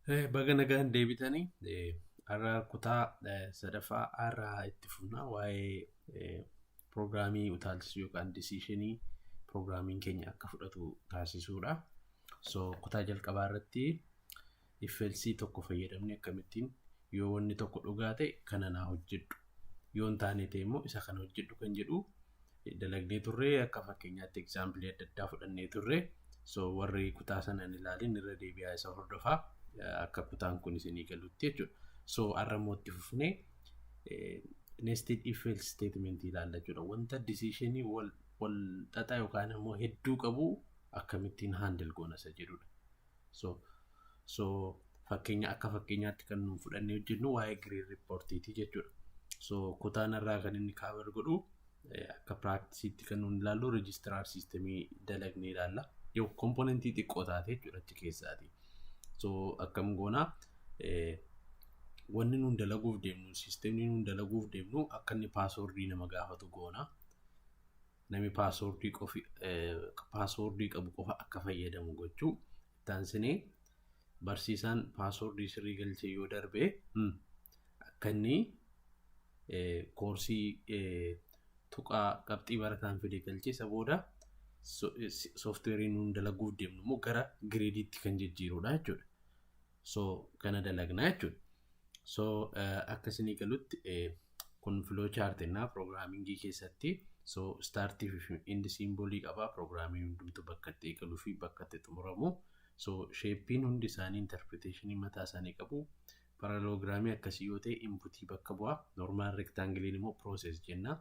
Baga nagaan deebitanii. Har'a kutaa sadaffaa har'aa itti fufna, waa'ee piroogiraamii utaalchisuu yookaan decisionii piroogiraamiin keenya akka fudhatu taasisuudha. So kutaa jalqabaa irratti if else tokko fayyadamne akkamittiin yoo wanni tokko dhugaa ta'e kana naa hojjedhu, yoo hin taane ta'e immoo isa kana hojjedhu kan jedhu dalagnee turre. Akka fakkeenyaatti exampleii adda addaa fudhannee turre. So warri kutaa sana hin ilaalin irra deebi'aa isa hordofaa, akka kutaan kun isinii galutti jechuudha. So har'a immoo itti fufnee nested if else statement ilaalla jechuudha. Wanta decisionii wal wal xaxaa yookaan immoo hedduu qabu akkamittiin handle goona isa jedhudha. So fakkeenya, akka fakkeenyaatti kan nuun fudhannee hojjennu waa'ee grade reportiiti jechuudha. So kutaan irraa kan inni cover godhu, akka practiceiitti kan nuun ilaallu, registrar systemii dalagnee ilaalla. Yoo componentii xiqqoo taate jechuudha achi keessaati. So akkam goonaa? Wanni nuun dalaguuf deemnu, systemni nuun dalaguuf deemnu, akka inni passwordii nama gaafatu goona. Namni passwordii qofi passwordii qabu qofa akka fayyadamu gochuu. Ittaansinee barsiisaan passwordii sirrii galchee yoo darbe akka inni koorsii tuqaa qabxii barataan fide galchee, isa booda softwareii nuun dalaguuf deemnu immoo gara gradeiitti kan jijjiirudha jechuudha. So kana dalagnaa jechuudha. So akka isinii galutti kun flow chartinnaa programmingii keessatti. So startii fi end symbolii qabaa. Piroogiraamii hundumtu bakka itti eegaluu fi bakka itti xumuramu. So shapeiin hundi isaanii interpretationii mataa isaanii qabu. Parallelogramii akkasii yoo ta'e inputii bakka bu'a. Normal rectangleiin immoo process jenna.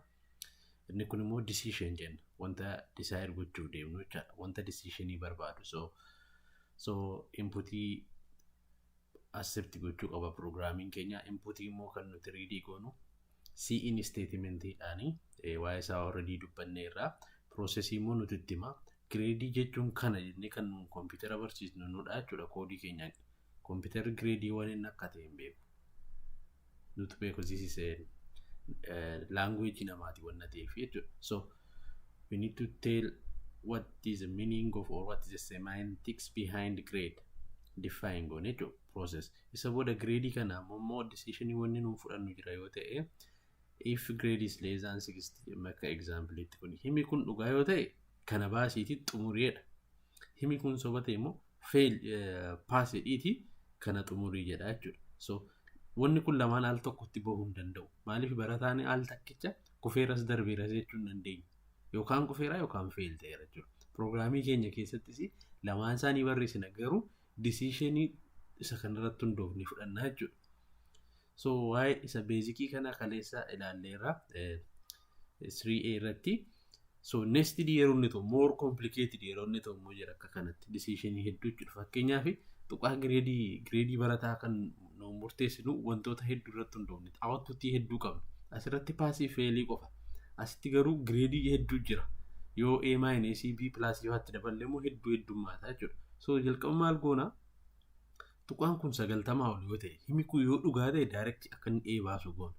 Inni kun immoo decision jenna. Wanta decide gochuuf deemnu jechaadha. Wanta decisionii barbaadu. So inputii accept gochuu qaba piroogiraamiin keenya. Inputii immoo kan nuti readii goonu cin statementiidhaani, waa'ee isaa already dubbanneerra. Processii immoo nuti itti hima. Gradeii jechuun kana jennee kan nuun koompitara barsiisnu nudha jechuudha codeii keenyaan. Koompitari gradeii waan inni akka ta'e hin beeku. Nuti beeku, this is language namaati wanna ta'eef jechuudha. So we need to tell what is the meaning of or what is the semantics behind grade define goone jechuudha process. Isa booda gradeii kana immoo decisionii wanni nuun fudhannu jira yoo ta'e, if grade is less than 60, akka exampleetti kun himi kun dhugaa yoo ta'e kana baasiitii xumuriidha. Himi kun soba ta'e immoo fail pass jedhiiti kana xumurii jedha jechuudha. So wanni kun lamaan al tokkotti bahuu hin danda'u. Maaliif? Barataan al takkicha kufeeras darbeeras jechuu hin dandeenyu. Yookaan kufeera yookaan fail ta'eera jechuudha. Piroogiraamii keenya keessattis lamaan isaanii barreessina, garuu decisionii isa kanarratti hundoofne fudhannaa jechuudha. So waa'ee isa basicii kana kaleessa ilaalleerra 3A irratti. So nested yeroo inni ta'u, more complicated yeroo inni ta'u immoo jira, akka kanatti decisionii hedduu jechuudha. Fakkeenyaaf tuqaa gradeii barataa kan nu murteessinu wantoota hedduu irratti hundoofne, outputii hedduu qabna. Asirratti passii failii qofa. Asitti garuu gradeii hedduu jira. Yoo A minus, B plusii faatti daballee immoo hedduu heddummaata jechuudha. So jalqaba maal goona? Tuqaan kun 90 ol yoo ta'e, himi kun yoo dhugaa ta'e, direct akka inni A baasu goona.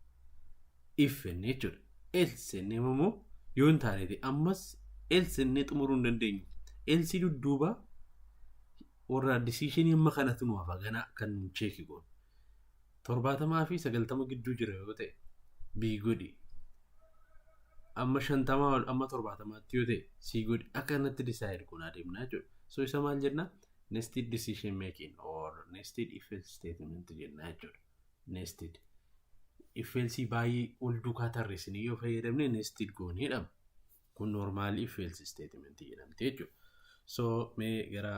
If jennee jechuudha. Else jennee immoo yoo hin taane ta'e, ammas else jennee xumuruu hin dandeenyu. Else dudduuba warra decisionii amma kanatu nu hafa ganaa kan nu checkii goonu. 70 fi 90 gidduu jira yoo ta'e B godhi. Amma 50 ol, amma 70tti yoo ta'e C godhi. Akka kanatti decide goonaa deemnaa jechuudha. So isa maal jenna? Nested decision making or nested if else statement jenna jechuudha. Nested if else baay'ee wal duukaa tarreessinee yoo fayyadamne nested goonee jedhama. Kun normal if else statement jedhamte jechuudha. So mee gara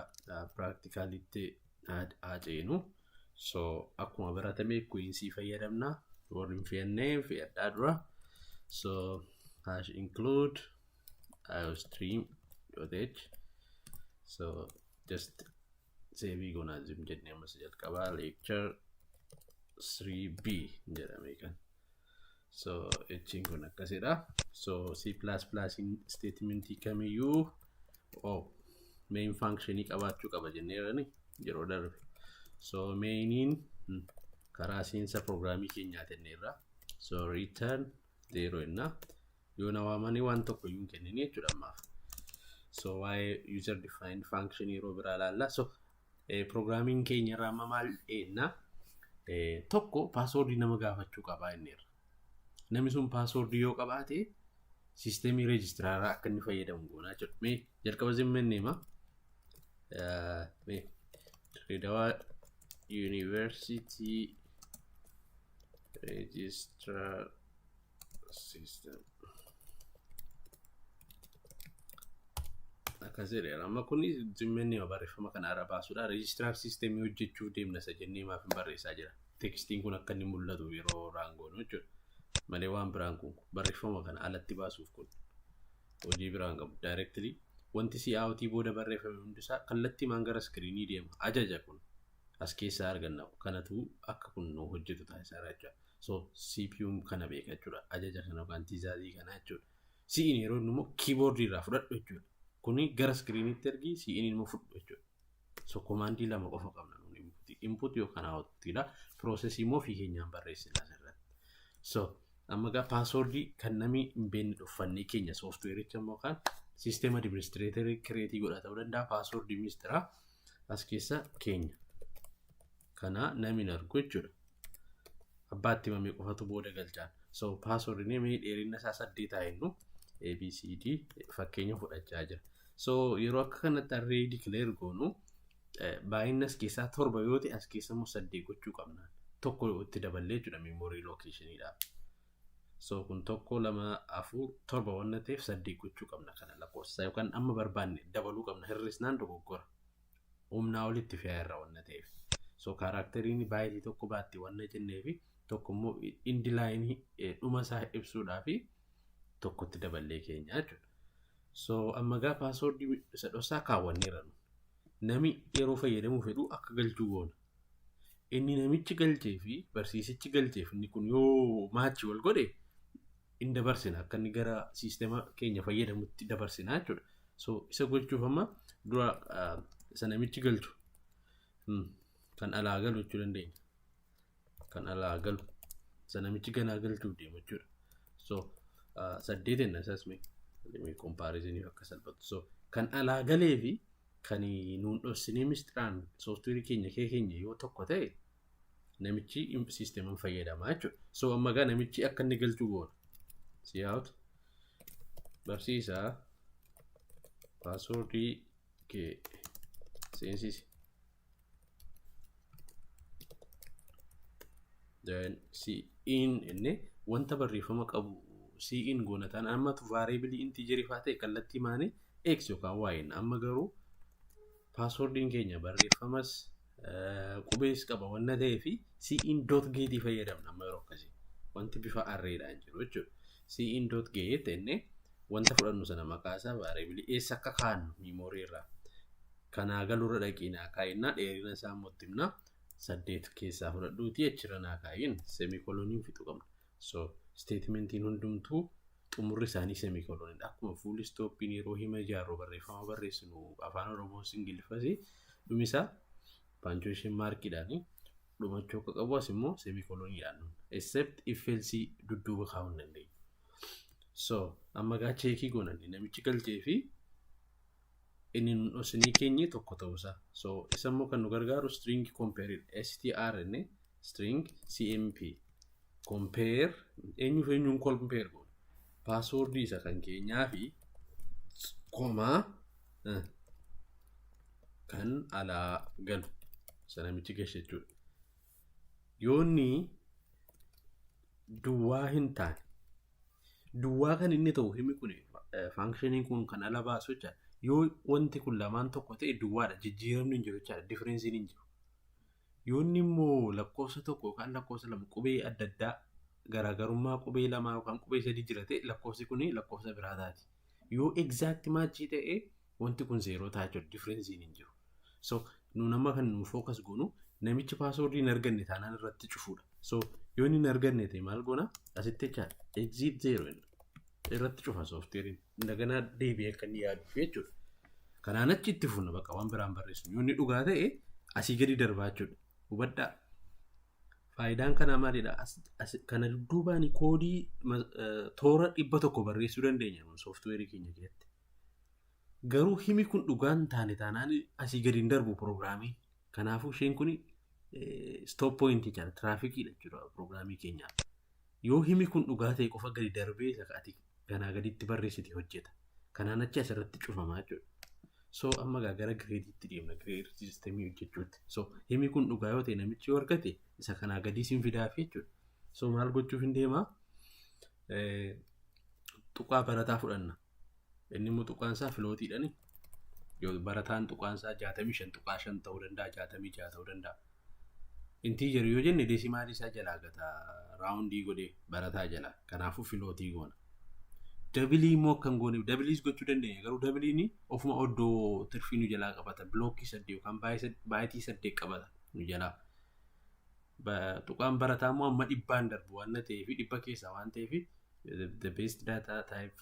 practicalitti haa ceenu. So akkuma baratame Quincy fayyadamna. Warri hin fe'annee fe'adhaa dura. So #include iostream.h. So just save goonaa zim jennee ammas jalqabaa lecture 3b jedhame kan. So hiin kun akkasidha. So C++ statementii kamiyyuu, oh, main functionii qabaachuu qaba jenneerani yeroo darbe. So mainiin karaa seensa programii keenyaa jenneerra. So return 0 jenna. Yoo na waamanii waan tokko iyyuu hin kennini jechuudha ammaaf. So waa'ee user defined function yeroo biraa ilaalla. So Piroogiraamiin keenya irraa amma maal eenna? Tokko paaswoordii nama gaafachuu qabaa inni irra. Namni sun paaswoordii yoo qabaate siisteemii reejistiraaraa akka inni fayyadamu goonaa jechuudha. Mee jalqaba zimmenneema. Mee Dirreedawaa University Registrar System. Akkas jedheera. Amma kun zimmenneema barreeffama kana irra baasuudha. Reejistiraar siisteemii hojjechuuf deemna isa jennee maaf hin barreessaa jira. Tekstiin kun akka inni mul'atu yeroo raangoonu jechuudha. Malee waan biraan kun barreeffama kana alatti baasuuf kun hojii biraan qabu. Daayireektilii wanti si'aawutii booda barreeffame hundisaa kallattii maan gara iskiriinii deema. Ajaja kun as keessaa arganna. Kanatu akka kun nu hojjetu taasisaa jechuudha. So CPU kana beeka jechuudha. Ajaja kana yookaan tiizaazii kana jechuudha. Si'iin yeroo inni immoo kiiboordii irraa fudhadhu jechuudha. Kuni gara iskiriiniitti ergi si'iin immoo fudhu jechuudha. So komaandii lama qofa qabna nuuni inputii. Input yookaan outputidha. Piroosesii immoo ofii keenyaan barreessina asirratti. So amma egaa paaswoordii kan namni hin beekne dhuffannee keenya sooftiweericha immoo kan siisteem adiministireetarii kireetii godha ta'uu danda'a. Paaswoordii ministiraa as keessa keenya. Kana namni hin argu jechuudha. Abbaatti himamee qofatu booda galchaan. So paaswoordiin mee dheerina isaa 8 haa jennu ABCD fakkeenya fudhachaa jira. So yeroo akka kanatti array declare goonu baay'inni as keessaa 7 yoo ta'e as keessa immoo 8 gochuu qabna. Tokko itti daballee jechuudha memory locationidhaaf. So kun 1 2 4 7 waan ta'eef 8 gochuu qabna kana lakkoofsa yookaan amma barbaanne dabaluu qabna hir'isnaan dogoggora. Humnaa olitti fe'aa irra waan ta'eef. So kaaraakteriin baayitii tokko baatti waan jennee fi tokko immoo indilaayinii dhuma isaa ibsuudhaa fi tokkotti daballee keenya jechuudha. So amma gaa paaswoordii isa dhoksaa kaawwanneerra nu. Nami yeroo fayyadamuu fedhu akka galchuu goona. Inni namichi galchee fi barsiisichi galcheef inni kun yoo maachi wal godhe in dabarsina akka inni gara siistema keenya fayyadamutti dabarsina jechuudha. So isa gochuuf amma dura isa namichi galchu kan alaa galu jechuu dandeenya. Kan alaa galu isa namichi ganaa galchuuf deemu jechuudha. So 8 enna isas mee kompaarizinii akka salphatu. So kan alaa galee fi kan nuun dhoksinee mistiraan sooftiweerii keenya kee keenya yoo tokko ta'e namichi siisteeman fayyadamaa jechuudha. So amma gaa namichi akka inni galchuu goona. Si'aawut barsiisaa paaswoordii kee seensisi. Then cin inni wanta barreeffama qabu cin goona taanaan ammatu vaariabilii intiijerii fa'aa ta'e kallattii maanii x yookaan y amma garuu paaswoordiin keenya barreeffamas qubees qaba wanna ta'ee fi cin dot geetii fayyadamna amma yeroo akkasii wanti bifa arreedhaan jiru jechuudha. Cin dot geet inni wanta fudhannu sana maqaa isaa vaariabilii eessa akka kaa'annu miimoorii irraa kanaa galurra dhaqiinaa kaa'innaa dheerina isaa immoo itti himna 8 keessaa fudhadhuuti achirra naa kaa'iin seemikoloniin fixu qabna. So statementiin hundumtuu xumurri isaanii seemikoloniidha. Akkuma fuul istooppiin yeroo hima ijaarru barreeffama barreessinu afaan Oromoo Ingiliffas dhumisaa paanchuweeshin maarkiidhaan dhumachuu akka qabu as immoo seemikoloniidhaan except if else dudduuba kaa'uu hin dandeenyu. So amma gaa cheekii goonanni namichi galchee fi inni nun dhosinii keenyi tokko ta'uusaa. So isa immoo kan nu gargaaru string compare str inni string cmp compare eenyuuf eenyuun compare goona. Paaswoordii isa kan keenyaa fi komaa kan alaa galu isa namichi gashe jechuudha. Yoo inni duwwaa hin taane duwwaa kan inni ta'u himi kun faankshiniin kun kan ala baasu jechaadha. Yoo wanti kun lamaan tokko ta'e duwwaadha jijjiiramni hin jiru jechaadha differensiin hin jiru. Yoo inni immoo lakkoofsa tokko yookaan lakkoofsa lama qubee adda addaa garaagarummaa qubee lamaa yookaan qubee sadii jira ta'e lakkoofsi kun lakkoofsa biraa taati. Yoo exact maachii ta'e wanti kun zeeroo ta'a jechuudha differensiin hin jiru. So nu nama kan nu focus goonu namichi paaswoordii hin arganne taanaan irratti cufuudha. So yoo inni hin arganne ta'e maal goona asitti jechaadha exit zero irratti cufa sooftiweeriin daganaa deebi'ee akka inni yaaduuf jechuudha. Kanaan achi itti fufna bakka waan biraan barreessinu yoo inni dhugaa ta'e asii gadi darbaa jechuudha. Hubadhaa. Faayidaan kanaa maalidha? Kana dudduubaan koodii toora 100 barreessuu dandeenya sooftiweerii keenya keessatti. Garuu himi kun dhugaan taane taanaan asii gadi hin darbu piroogiraamiin. Kanaafuu isheen kun stop point jechaadha. Tiraafikiidha jechuudha piroogiraamii keenyaaf. Yoo himi kun dhugaa ta'e qofa gadi darbee isa ati kanaa gaditti barreessite hojjeta. Kanaan achi asirratti cufamaa jechuudha. So amma gara gireediitti deemna, grade systemii hojjechuutti. So himi kun dhugaa yoo ta'e, namichi yoo argate, isa kanaa gadii siin fidaaf jechuudha. So maal gochuuf hin deemaa? Tuqaa barataa fudhanna. Inni immoo tuqaan isaa floatiidhani. Yoo barataan tuqaan isaa 65.5 ta'uu danda'a, 66 ta'uu danda'a. Integer yoo jenne decimalii isaa jalaa gata, roundii godhee barataa jala. Kanaafuu floatii goona. Doubleii immoo akkan goone, doubleiis gochuu dandeenya, garuu doubleiin ofuma oddoo tirfii nu jalaa qabata, blockii 8 yookaan byteii 8 qabata nu jalaa. Tuqaan barataa immoo amma dhibbaan darbu waan ta'eef, 100 keessaa waan ta'eef, the best data type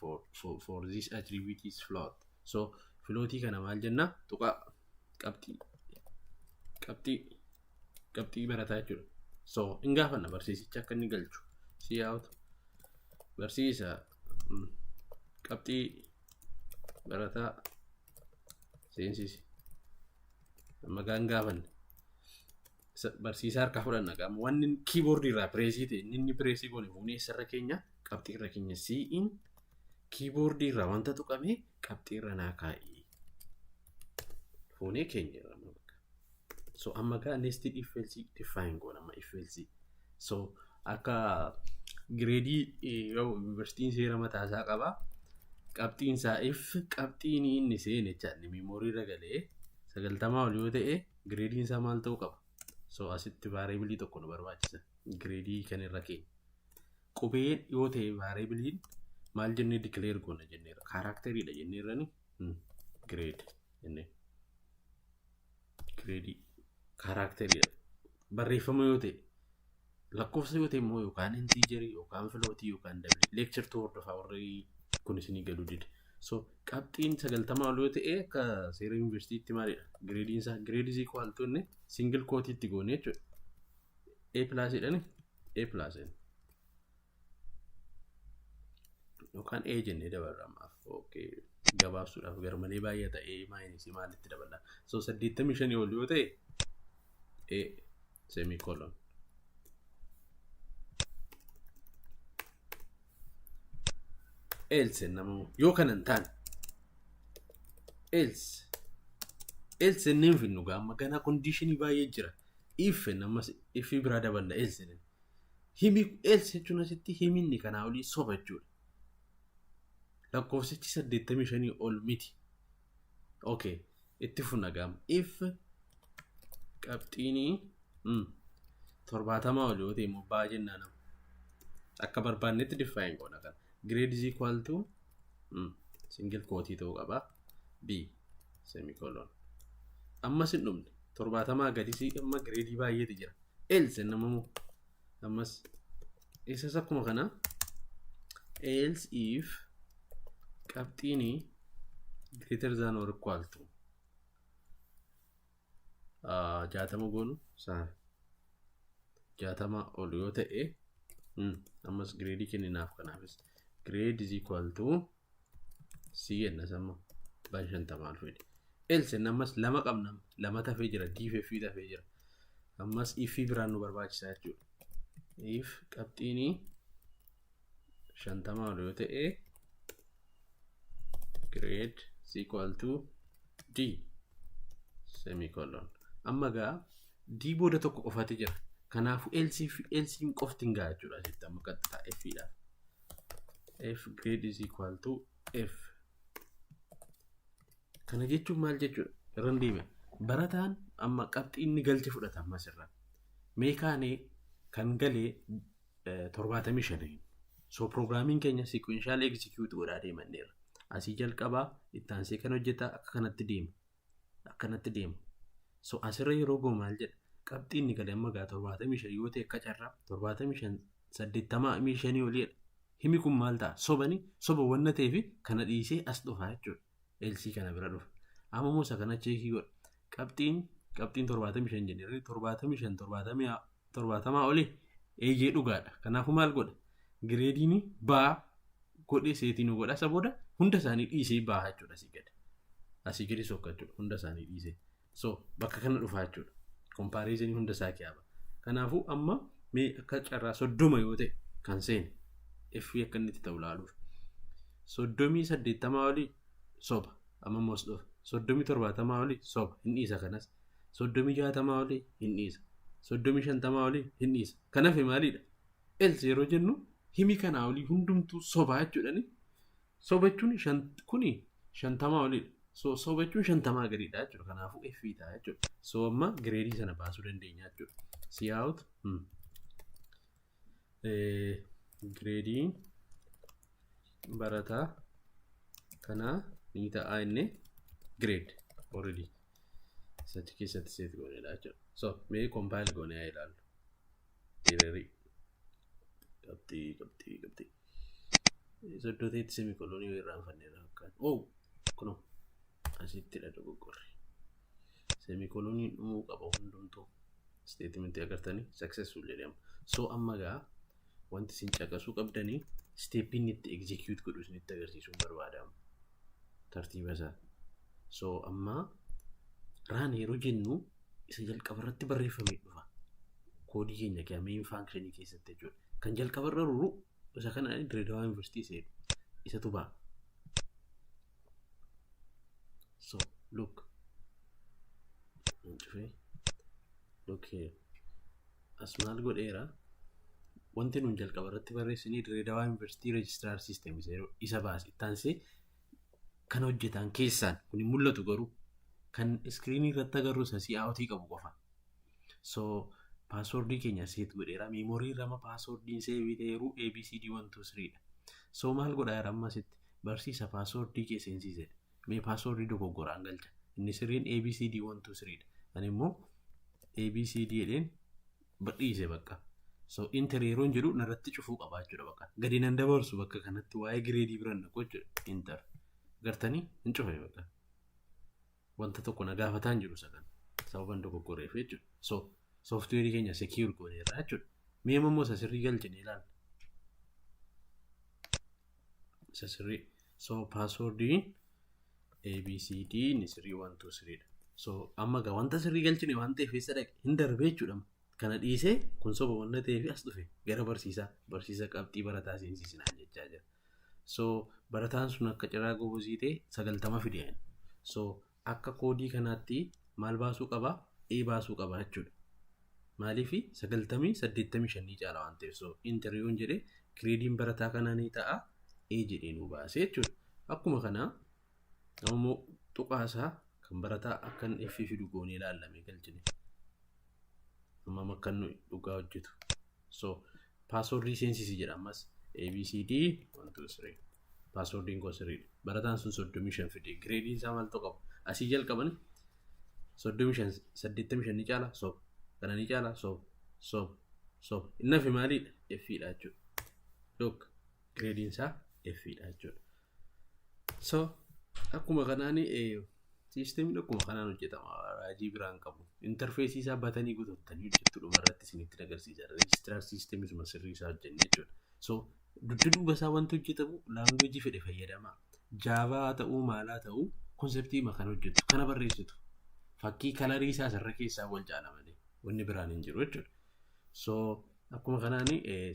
for this attribute is float. So floatii kana maal jenna? Tuqaa qabxii barataa jechuudha. So hin gaafanna barsiisicha akka inni galchu. Cout barsiisa qabxii barataa seensisi. Amma gaan gaafanne. Barsiisaa harkaa fudhanna qaama wanni keyboardii irraa pressii ta'e, inni pressii goone fuunee eessarra keenya? Qabxii irra keenya. Cin keyboardii irraa wanta tuqame qabxii irra naa kaa'i. Fuunee keenya irra. So amma gaa nested if else define goona amma if else. So akka gireedii yuunivarsiitiin seera mataasaa qaba. Qabxiin isaa, if qabxiin inni seene jechaadha, memory irra galee 90 ol yoo ta'e, gireediin isaa maal ta'uu qaba? So asitti variableii tokko nu barbaachisa. Gireedii kan irra keenya. Qubeen yoo ta'e variableiin maal jennee declare goona jenneerra? Characteriidha jenneerrani, grade jennee. Gireedii characteriidha. Barreeffama yoo ta'e, lakkoofsa yoo ta'e immoo yookaan integerii yookaan floatii yookaan doubleii. Lecture hordofaa warri kun isinii galuu dide. So qabxiin 90 ol yoo ta'e, akka seera yuunivarsiitiitti maalidha? Gireediin isaa grade is equal to inni single quoteitti goone jechuudha. A plus jedhani, A plus yookaan A jennee dabarra ammaaf. Okay. Gabaabsuudhaaf garmalee baay'ata, A minusii maalitti dabala. So 85 ol yoo ta'e A semicolon. Else nama yoo kana hin taane, else inni hin finnu gaama ganaa conditionii baay'ee jira. If ammas if biraa daballa, else himi. Else jechuun asitti himinni kanaa olii soba jechuudha. Lakkoofsichi 85 ol miti. Okay, itti funa gaama. If qabxiinii 70 ol yoo ta'e immoo baa jennaa nama. Akka barbaannetti define goona kana. Grade is equal to single quote ta'uu qaba. B semicolon. Ammas hin dhumne, 70 gadis amma gireedii baay'eetu jira. Else namamu ammas isas akkuma kana, else if qabxiinii greater than or equal to 60 goonu saara, 60 ol yoo ta'e, ammas gireedii kenninaaf. Kanaafis grade is equal to C jennas, amma baan 50 ol fedhe. Else ammas lama qabna, lama tafee jira, D fi F tafee jira. Ammas if biraan nu barbaachisaa jechuudha. If qabxiinii 50 ol yoo ta'e, grade is equal to D semicolon. Amma gaa D booda tokko qofatu jira. Kanaafuu else fi else qofti hin ga'a jechuudha asitti amma qaxxaa F dha. If grade is equal to F. Kana jechuun maal jechuudha? Irra deeme. Barataan amma qabxii inni galche fudhata ammas irraa. Meekaanee kan galee 75. So piroogiraamiin keenya sequential execute godhaa deemanneerra. Asii jalqabaa, itti aansee kan hojjetaa, akka kanatti deema. Akkanatti deema. So asirra yeroo ga'u maal jedha? Qabxii inni galee amma gaa 75 yoo ta'e, akka carraa 75 85 oliidha. Himi kun maal ta'a? Sobani soba wanna ta'eef kana dhiisee as dhufa jechuudha. Elseii kana bira dhufa. Amma immoo isa kana checkii godha. Qabxiin 75 jennee, 75 70 olii, eeyyee dhugaadha. Kanaafuu maal godha? Gireediin baa godhee seetii nu godha. Isa booda hunda isaanii dhiisee baa jechuudha asii gadi. Asii gadi sokka jechuudha, hunda isaanii dhiisee. So bakka kana dhufa jechuudha. Comparison hunda isaa kiyaaba. Kanaafuu amma mee akka carraa 30 yoo ta'e kan seene F akka inni itti ta'u ilaaluuf. 30 80 olii soba, amma immoo as dhufa. 30 70 olii soba, hin dhiisa kanas. 30 60 olii hin dhiisa. 30 50 olii hin dhiisa. Kanaaf maalidha? Else yeroo jennu himi kanaa olii hundumtuu sobaa jechuudhani. Soba jechuun kuni 50 oliidha. So soba jechuun 50 gadiidha jechuudha. Kanaafuu F ta'a jechuudha. So amma grade sana baasuu dandeenya jechuudha. Cout gradeiin barataa kanaa ni ta'a inni grade already sachi keessatti set goonedha jechuudha. So mee compile goonee haa ilaallu. Errorii qabxii qabxii qabxii. Iddoo semicolonii irraanfanneerra fakkaata. Oh, kunoo asittidha dogoggorri. Semicoloniin dhumuu qaba hundumtuu. Statementii agartanii successful jedhama. So amma gaa wanti isin caqasuu qabdanii stepiin itti execute godhu isinitti agarsiisuun barbaadamu. Tartiiba isaa. So amma run yeroo jennu isa jalqaba irratti barreeffamee dhufa. Koodii keenya kee main functionii keessatti jechuudha. Kan jalqaba irra ruru isa kana Dirreedawaa Yuunivarsiitii seenu isatu ba'a. So look. Cufee. Look here. As maal godheera? Wanti nuun jalqaba irratti barreessinee Dirreedawaa Yuunivarsiitii Registrar System isa baase. Ittaansee kan hojjetan keessaan kun hin mul'atu, garuu kan screenii irratti agarru isa coutii qabu qofa. So passwordii keenya set godheera. Memory irra passwordiin save ta'eeru ABCD 1 2 3 dha. So maal godhaa jira amma asitti? Barsiisa, passwordii kee seensisedha. Mee passwordii dogoggoraan galcha. Inni sirriin ABCD 1 2 3 dha. Ani immoo ABCD jedheen badhiise bakka. So enter yeroon jedhu narratti cufuu qaba jechuudha bakka. Gadi nan dabarsu bakka kanatti waa'ee grade biraan dhaqu jechuudha. Enter. Gartanii hin cufe bakka. Wanta tokko na gaafataan jiru isa kana. Sababan dogoggoreef jechuudha. So softwareii keenya secure gooneerra jechuudha. Mee immoo isa sirrii galchine ilaalla. Isa sirrii. So passwordiin ABCD inni sirrii 1 2 3 dha. So amma gaa wanta sirrii galchine waan ta'eef eessa dhaqe? Hin darbee jechuudha. Kana dhiisee kun soba wanta ta'eef as dhufe gara barsiisaa, barsiisa, qabxii barataa seensisinaan jechaa jira. So barataan sun akka ciraa gobosii ta'e 90 fide. So akka koodii kanaatti maal baasuu qaba? A baasuu qaba jechuudha. Maaliif? 90 85 caala waan ta'eef. So enter yoon jedhee gradeiin barataa kanaa ni ta'a A jedhee nu baase jechuudha. Akkuma kanaa ammoo tuqaasaa kan barataa akka inni F fidu goonee ilaallamee galchine. Hammam akka inni dhugaa hojjetu. So passwordii seensisi jedha ammas ABCD 1 2 3. Passwordiin koo sirriidha. Barataan sun 35 fide. Gradeiin isaa maal ta'u qaba? Asii jalqaban 35 85 ni caala, soba. Kana ni caala, soba, soba, soba. Inni hafe maalidha? F dha jechuudha. Look, gradeiin isaa F dha jechuudha. So akkuma kanaan systemiin akkuma kanaan hojjetama. Raajii biraan qabu. Interfaceii isaa batanii guuttattanii hojjettu dhuma irratti isinitti agarsiisa. Registrar systemii suma sirrii isaa hojjenne jechuudha. So dugda duuba isaa wanti hojjetamu languageii fedhe fayyadama. Java ta'uu maalaa ta'uu conceptii kan hojjettu kana barreessitu. Fakkii colorii isaa irra keessaa wal caala malee wanni biraan hin jiru jechuudha. So akkuma kanaan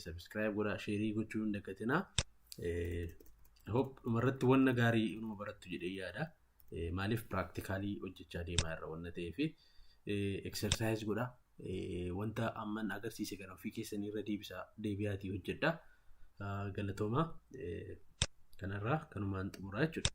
subscribe godhaa, share gochuu hin dagatinaa. Hope dhumarratti wanna gaarii inuma barattu jedhee yaada. Maaliif? Practicalii hojjechaa deemaa irra wanna ta'eef exercise godhaa. Wanta amman agarsiise kana ofii keessanii irra deebi'aatii hojjedhaa. Galatoomaa, kanarraa kanumaan xumuraa jechuudha.